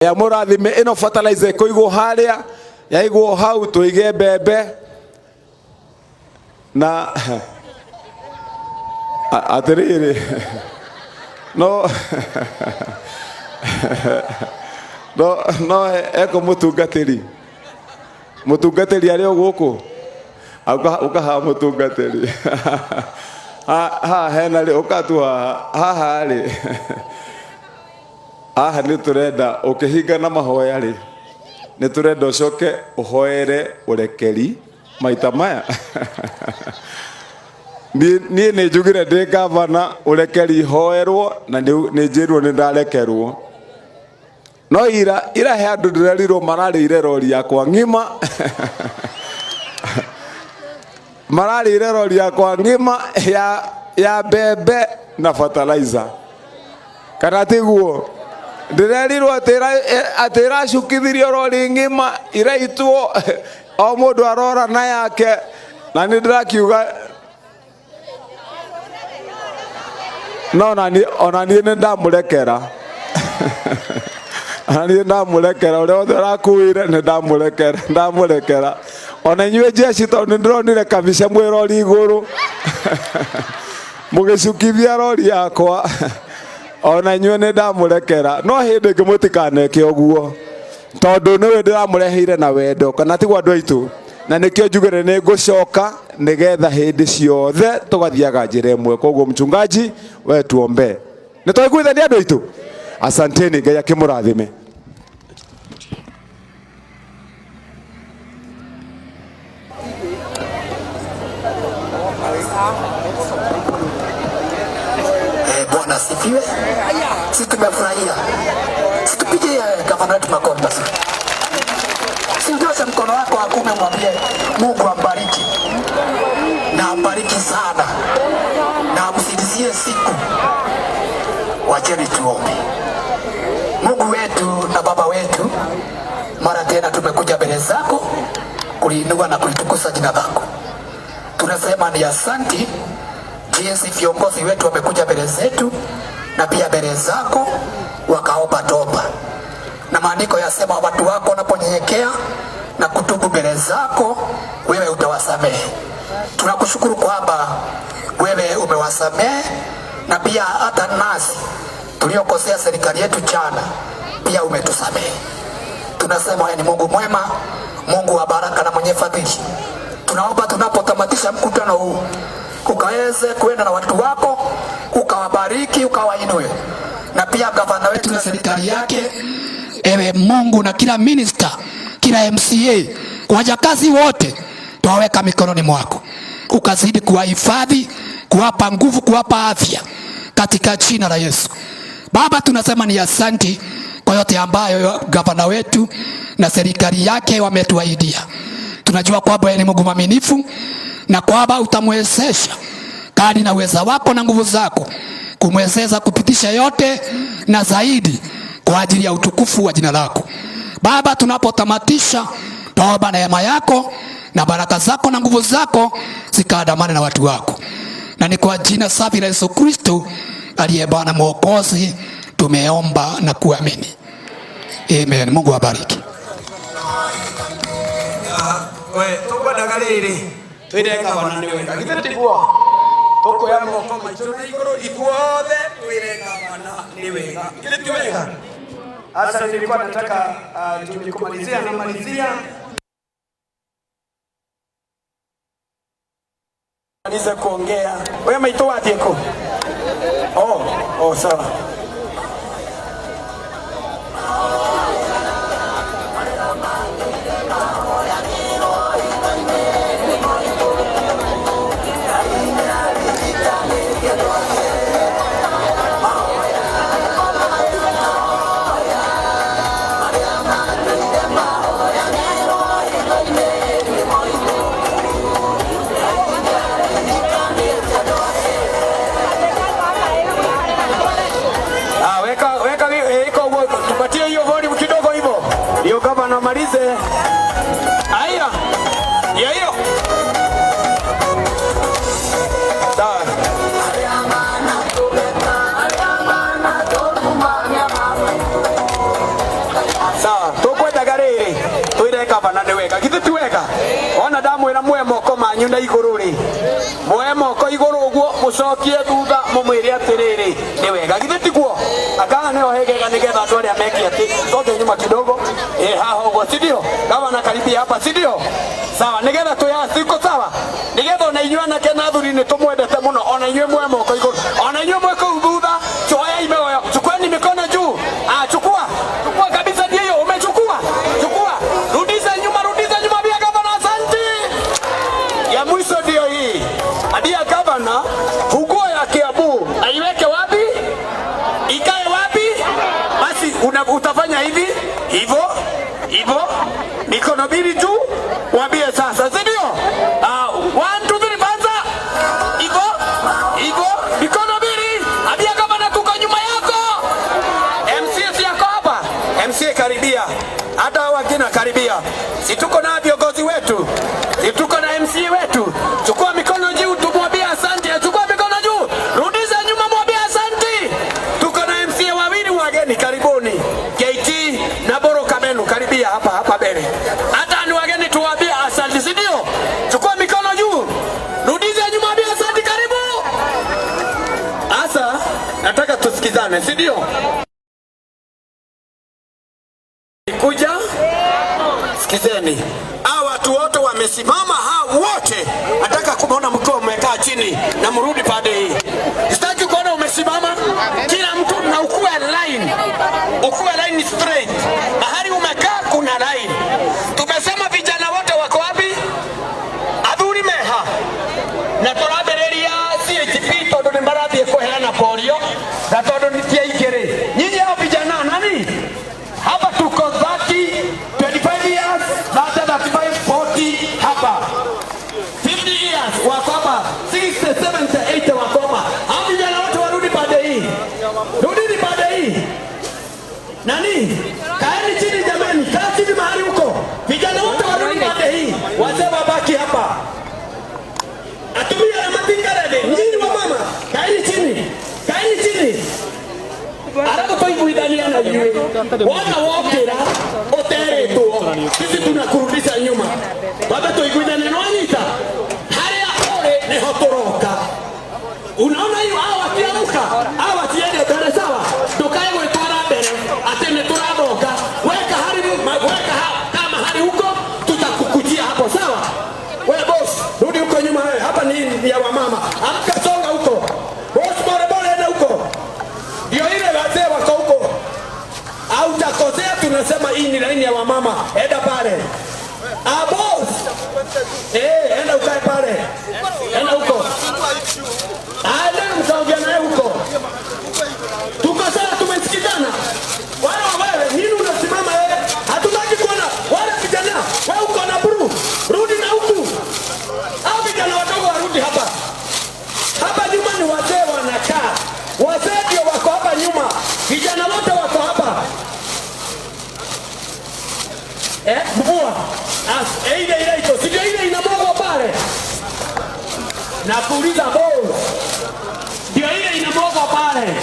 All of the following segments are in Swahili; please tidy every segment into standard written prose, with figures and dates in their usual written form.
Ya mũrathime ĩno fertilizer ĩkũigwo harĩa yaigwo hau tũige mbembe na atĩrĩrĩ no no no eko mũtungatĩri mũtungatĩri arĩ o gũkũ ũka haha mũtungatĩri haha hena rĩ ũka tu haha haha rĩ haha nĩ tũrenda ũkĩhinga na mahoya rĩ nĩ tũrenda ũcoke ũhoere ũrekeri maita maya. Niĩ nĩ njugire ndĩ gavana ũrekeri hoerwo na nĩ njĩrwo nĩ ndarekerwo. No ira ira he andũ ndĩrerirwo mararĩire rori yakwa ng'ima. Mararĩire rori yakwa ng'ima ya mbembe na fertilizer. Kana tiguo? Ndĩrerirwo atĩ ĩracukithirio rori ng'ima iraitwo o mũndũ arora na yake na nĩ ndĩrakiuga no ona niĩ nĩ ndamũrekera. Ona niĩ ndamũrekera ũrĩa wothe ũrakuire nĩ ndamũrekera ndamũrekera. Ona inyuĩ jeshi tondũ nĩ ndĩronire kabica mwĩ rori igũrũ mũgĩcukithia rori yakwa ona inyuĩ nĩ ndamũrekera. No hĩndĩ ĩngĩ mũtikaneke ũguo tondũ nĩwe ndĩramũreheire na wendo kana tiguo andũ aitũ, na nĩkĩo njugire nĩ ngũcoka nĩgetha hĩndĩ ciothe tũgathiaga njĩra ĩmwe. Koguo mchungaji we tuombe. Nĩ twaiguithania andũ aitũ? Asanteni, Ngai akĩmũrathime. Bwana asifiwe. Sisi tumefurahia. Situpigie gavana wetu makofi basi. Sinyoshe mkono wako wa kuume mwambie Mungu ambariki. Na ambariki sana. Na amsidizie siku. Wacheni tuombe. Mungu wetu na Baba wetu, mara tena tumekuja mbele zako kuliinua na kulitukuza jina lako. Tunasema ni asanti jinsi viongozi wetu wamekuja mbele zetu na pia mbele zako wakaomba toba. Na maandiko yasema watu wako wanaponyenyekea na kutubu mbele zako, wewe utawasamehe. Tunakushukuru kwamba wewe umewasamehe, na pia hata nasi tuliokosea serikali yetu jana pia umetusamehe. Tunasema wewe ni Mungu mwema, Mungu wa baraka na mwenye fadhili. Tunaomba tunapotamatisha mkutano huu ukaweze kuenda na watu wako, ukawabariki, ukawainue. Na pia gavana wetu na serikali yake, ewe Mungu, na kila minister, kila MCA, wajakazi wote twaweka mikononi mwako, ukazidi kuwahifadhi, kuwapa nguvu, kuwapa afya katika jina la Yesu. Baba, tunasema ni asanti kwa yote ambayo gavana wetu na serikali yake wametuahidia. Tunajua kwamba wewe ni Mungu mwaminifu na kwamba utamwezesha kadri na uweza wako na nguvu zako kumwezesha kupitisha yote na zaidi kwa ajili ya utukufu wa jina lako. Baba, tunapotamatisha, tuomba neema yako na baraka zako na nguvu zako zikaandamane na watu wako. Na ni kwa jina safi la Yesu Kristo aliye Bwana Mwokozi tumeomba na kuamini. Amen. Mungu awabariki. We tukwendaga rĩrĩ twĩre gavana nĩ wega githĩ tiguo tũkuoya moko maitũ na igũrũ ithuothe twĩre gavana nĩ wega githĩ ti wega. Sasa nilikuwa nataka kumalizia namalizia maliza kuongea. Wewe maito wathiĩ kũ? Oh, oh, sawa. Weka weka iko huo, tupatie hiyo volume kidogo hivyo. Ndio gavana amalize. Haya. Ndio hiyo. Sawa. Wanyu na igũrũ rĩ, muoe moko igũrũ ũguo, mũcokie thutha, mũmwĩre atĩrĩrĩ, nĩ wega. Githĩ tiguo? Akaha nĩho hegega nĩgetha andũ arĩa meke atĩ songe nyuma kidogo, eh, haha ũguo, si ndio? Gavana karibia hapa, si ndio? Sawa, nĩgetha twĩ siko sawa, nĩgetha ona inyuĩ anake na athuri nĩ tũmwendete mũno, ona inyuĩ muoe moko igũrũ, ona inyuĩ mwe kũu thutha, choyai mioyo, chukueni mikono juu. Ah, chukua, chukua kabisa, ndio hiyo umechukua, chukua, rudisha nyuma, rudisha nyuma, bia gavana, asante. Ya mwisho ndio hii, ambia gavana funguo ya Kiambu aiweke wapi, ikae wapi? Basi utafanya hivi hivyo hivyo, mikono mbili juu, mwambie sasa, si ndio? One, two, three, panza hivyo hivyo, mikono mbili, ambia gavana tuko nyuma yako. MCA si yako hapa? MCA karibia, hata hao wengine karibia. Si tuko na viongozi wetu, si tuko na MCA wetu. Chukua mikono juu, tumwambie asante. Chukua mikono juu, rudisha nyuma, mwambie asante. Tuko na MCA wawili wageni, karibuni. KT na Boro Kamenu, karibia hapa hapa mbele. Hata ni wageni tuwaambie asante, si ndio? Chukua mikono juu, rudisha nyuma, mwambie asante, karibu. Sasa nataka tusikizane, si ndio? Kuja sikizeni, hawa watu wote wamesimama, hao wote nataka kumwona mkiwa mmekaa chini na mrudi pande hii. Sitaki kuona umesimama, kila mtu na ukuwe line, ukuwe line straight. Mahali umekaa kuna line. Tumesema vijana wote wako wapi? Athuri meha na tũrambĩrĩria CHP tondũ nĩ marathiĩ kũheana polio na tondũ nĩ ti aingĩ rĩ, nyinyi hao vijana nani hapa tuko 30, 25 years, 30, 35, 40 hapa, 50 years wako hapa, 60, 70, 80 wako hapa. Hao vijana wote warudi pande hii, rudini pande hii. Nani, kaeni chini jameni, kaa chini mahali huko. Vijana wote warudi pande hii, wazee wabaki hapa. Atumia na matingarede, nyinyi wa mama, kaeni chini, kaeni chini. Arabu tũiguithania na inyuĩ, wona wokĩra ũterĩtwo, sisi tunakurudisha nyuma. Baba tũiguithanie, nĩwanyita harĩa ũrĩ nĩho tũroka. Unaona hiyo, hao wakiamka, hao wasiende mbele, sawa? Tukae gwĩtwara mbere atĩ nĩ tũrathoka. Weka hari, weka kama hari huko, tutakukujia hapo, sawa? We boss, rudi huko nyuma wewe. Hapa ni ya wamama. Amka, songa huko. Boss, pole pole, enda huko. Ndio ile wazee wako huko. Au utakosea, tunasema hii ni laini ya wamama. Enda pale. Ah, boss. Eh, enda ukae pale. Enda huko. Ah, ndio mtaongea naye huko. Tuko sawa, tumesikizana. Wale wewe, nini unasimama wewe? Hatutaki kuona wale vijana. Wewe uko na blue. Rudi na huku. Hao vijana wadogo warudi hapa. Hapa nyuma ni wazee wanakaa. Wazee ndio wako hapa nyuma. Vijana wote wako hapa. Eh, mvua. As, ile ile iko. Si ndio ile inamwagwa pale? Nakuuliza boss. Ndio ile inamwagwa pale.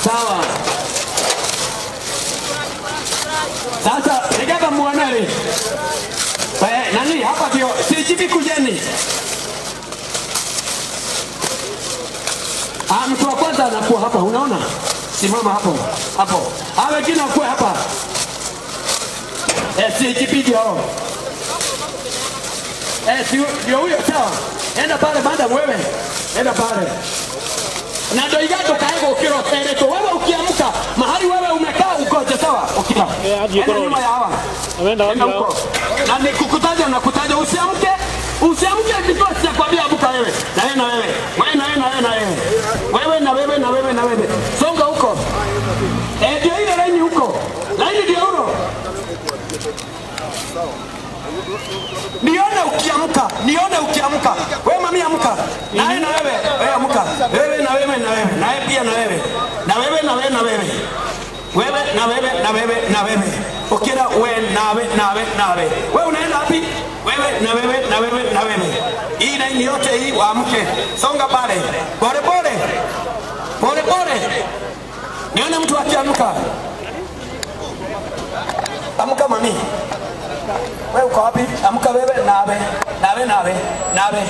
Sawa. Sasa nigetha muone rĩ. Eh, nani hapa ndio CGP kujeni. Ah, mtu wa kwanza anakuwa hapa, unaona? Simama hapo. Hapo. Ah, wengine wakuwe hapa. Eh, CGP ndio hao. Eh, si ndio huyo, sawa. Enda pale madam wewe. Enda pale. Na ndio igato kaego ukiro tereto. Wewe ukiamka mahali wewe umekaa ukoje, sawa? Ukira. Hadi Enda nyuma ya hawa. Ameenda Enda wapi huko. Na nikukutaja na kutaja, usiamke. Usiamke before sijakwambia amka wewe. Na wewe na wewe. Wewe na wewe na wewe na wewe. Wewe na wewe na wewe na wewe. Songa huko. Eh, ndio ile laini huko. Laini ndio huko. Nione ukiamka, nione ukiamka. Wewe mami amka. Na wewe na wewe, wewe amka. Wewe na wewe na wewe, na wewe pia na wewe. Na wewe na wewe na wewe. Wewe na wewe na wewe na wewe. Ukira we nawe nawe nawe. Wewe unaenda wapi? Wewe na wewe na wewe na wewe. Hii laini yote hii waamke. Songa pale. Pole pole. Pole pole. Nione mtu akiamka. Amka mami. Wewe uko wapi? Amka wewe, nawe nawe nawe nawe,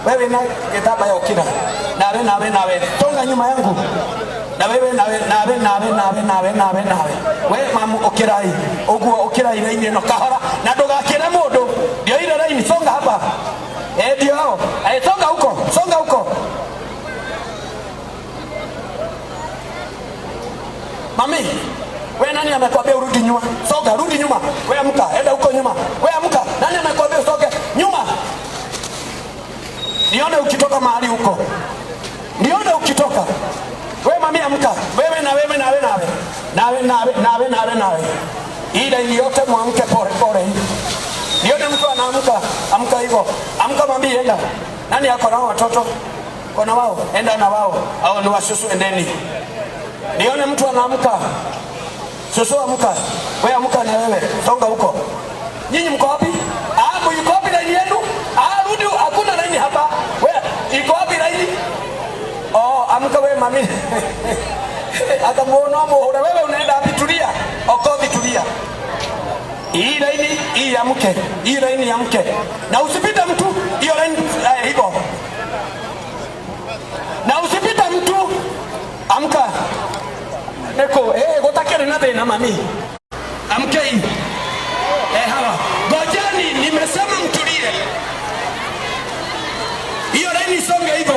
wewe na gitamba ya ukira, nawe nawe nawe, tonga nyuma yangu na wewe nawe nawe nawe nawe nawe nawe nawe, we mamu ukirai uguo ukirai raini ino kahora na ndugakire mundu, ndio ile raini, songa hapa eh, ndio hao eh, songa huko, songa huko. Mami, we nani amekwambia urudi nyuma? Soga, rudi nyuma. We amka, enda huko nyuma. We amka, nani amekwambia usoge nyuma? Nione ukitoka mahali huko, nione ukitoka. We mami, amka. Wewe na wewe na wewe nawe nawe nawe nawe nawe nawe, ile yote mwamke pole pole. Nione mtu anaamka, amka hivyo, amka mami, enda. Nani ako nao watoto? Kona wao, enda na wao, au ni wasusu, endeni. Nione mtu anaamka. Susu amka. Wewe amka na wewe. Songa huko. Nyinyi mko wapi? Ah, mko wapi laini yenu? Ah, rudi, hakuna laini hapa. Wewe iko wapi laini? Oh, amka wewe mami. Akamuona muhura wewe unaenda wapi? Tulia. Okothi tulia. Hii laini hii ya mke. Hii laini ya mke. Na usipite mtu hiyo laini hivyo. Na usipite mtu. Amka. Neko, gutakĩrĩ na thĩna mami. Amkei. Hawa. Ngojeni, nimesema mtulie. Hiyo laini isonge hivyo.